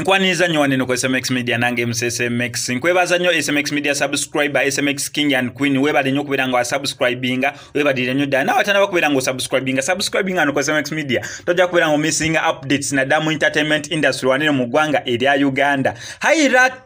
Nkwaniriza nnyo waneno ku SMX Media, nange MCSMX. Nkwebaza nnyo SMX Media subscriber, SMX King and Queen. Webale nnyo okubeera nga wasubscribinga, webalire nnyo ddala. Nawe atanaba kubeera nga osubscribinga, subscribinga wano ku SMX Media. Tojja kubeera nga omissinga updates naddala mu entertainment industry waneno mu ggwanga erya Uganda.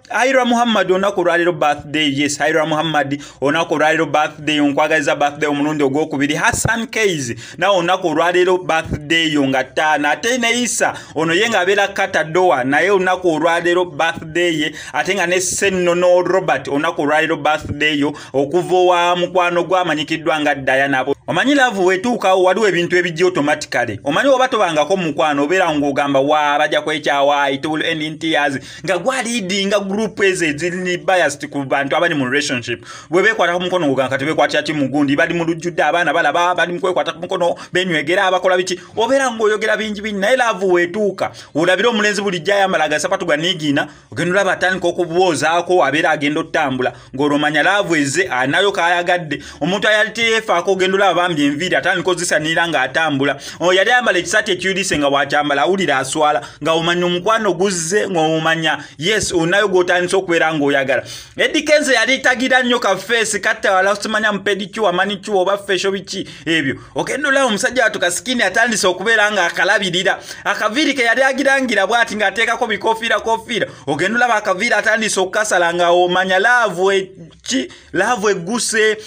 Haira Muhammad olunaku olwaleero birthday. Yes, Haira Muhammad olunaku olwaleero birthday. Nkwagaliza birthday omulundi ogwokubiri. Hassan Keys nawe olunaku olwaleero birthday yo nga 5. Ate ne Isa ono ye ng'abeera Katadowa naye olunaku olwaleero birthday ye. Ate nga ne Sennono Robert olunaku olwaleero birthday yo okuva owa mukwano gwamanyikiddwa nga Diana. Omanyi love wetuukawo waliwo ebintu ebijja automatically. Omanyi oba tobangako mukwano obeera ng'ogamba wa bajja kwekyawa, it will end in tears, nga gwaleadinga group ezo eziri biased ku bantu abali mu relationship. Bwe beekwata ku mukono ng'ogamba kati beekwatira ki mugundi, bali mu lujjudde, abaana balaba bali mu kwekwata ku mukono, benywegera, abakola biki, obeera ng'oyogera bingi bingi. Naye love wetuuka olabira omulenzi bulijjo ayambala agasapatu ganiigina, ogenda olaba atandika okubwozaako, abeera agenda ottambula ng'olwomanya love eze anayo k'ayagadde. Omuntu ayali teyeefaako ogenda olaba bambi enviiri atandika ozisanira ng'atambula. Yali ayambala ekisaati ekiyulise nga bw'akyambala awulira aswala, nga omanya omukwano guzze, ng'omanya yes onayo gw'otandise okubeera ng'oyagala. Eddy Kenzo yali tagira nnyo ka face kattawala, simanya mupedicure, manicure oba facial biki ebyo. Ogenda olaba omusajja wattu ka skin atandise okubeera ng'akalabirira. Akaviiri ke yali agirangira bw'ati ng'ateekako bikofiira kofiira, ogenda olaba akaviiri atandise okukasala nga omanya love eki, love egguse.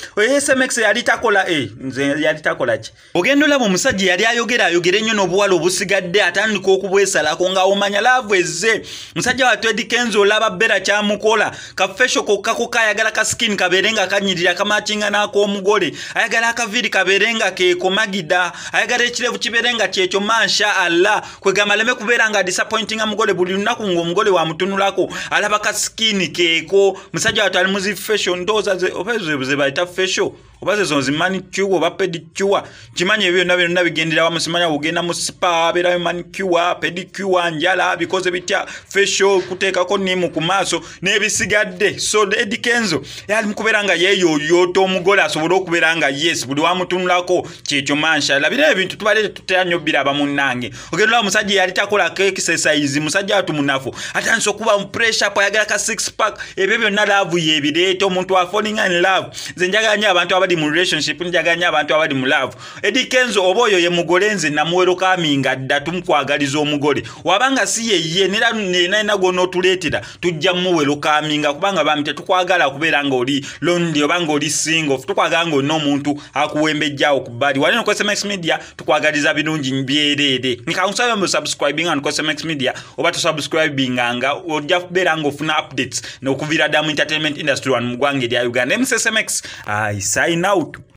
SMX yali takola nze yali takola ki. Ogenda olaba omusajja yali ayogera ayogera ennyo n'obuwala obusigadde atandika okubwesalako nga omanya love ezze. Musajja wattu Eddy Kenzo olaba Bella kyamukola, ka facial kokka kokka, ayagala ka skin kabeere nga kanyirira kamakinga n'ak'omugole, ayagala akaviiri kabeere nga keekomagida, ayagala ekirevu kibeere nga kyekyo mansha Allah, kwegamba aleme kubeera nga disappointinga mugole buli lunaku ng'omugole wamutunulako alaba ka skin keeko. Musajja wattu ali mu zi facial, ndowooza oba ezo ze bayita facial oba zezo zi manicure oba pedicure, kimanyi ebyo byonna byonna bigendera wamu. Simanya ogenda mu spa abeerayo manicure, pedicure, njala bikoze bitya, facial, kuteekako nimu ku maaso n'ebisigadde. So Eddy Kenzo yali mukubeera nga yeeyooyoota omugole asobole okubeera nga yes buli wamutunulako kyekyo mansha. Labira ebintu tubadde tutera nnyo biraba munnange. Ogenda olaba omusajja yali takolako exercise, musajja wattu munafu atandise okuba mu pressure up, ayagala ka six pack. Ebyo byonna love yeebireeta, omuntu afalling in love. Nze njagala nnyo abantu abali mu relationship, njagala nnyo abantu abali mu love. Eddy Kenzo oba oyo ye mugole, nze namuwerokaminga dda, tumukwagaliza omugole. Wabanga si yeye nera nena gw'onootuleetera tujja mumuwerokaminga, kubanga bambi tetukwagala kubeera ng'oli lonely oba ng'oli single, tukwagala ng'olina omuntu akuwembejjaawo ku bbali. Wano ku SMX Media tukwagaliza birungi byereere. Nkankusaba mu subscribing wano ku SMX Media, oba tosubscribinganga ojja kubeera ng'ofuna updates n'okuviira ddala mu entertainment industry wano mu ggwanga erya Uganda. MCSMX, I sign out.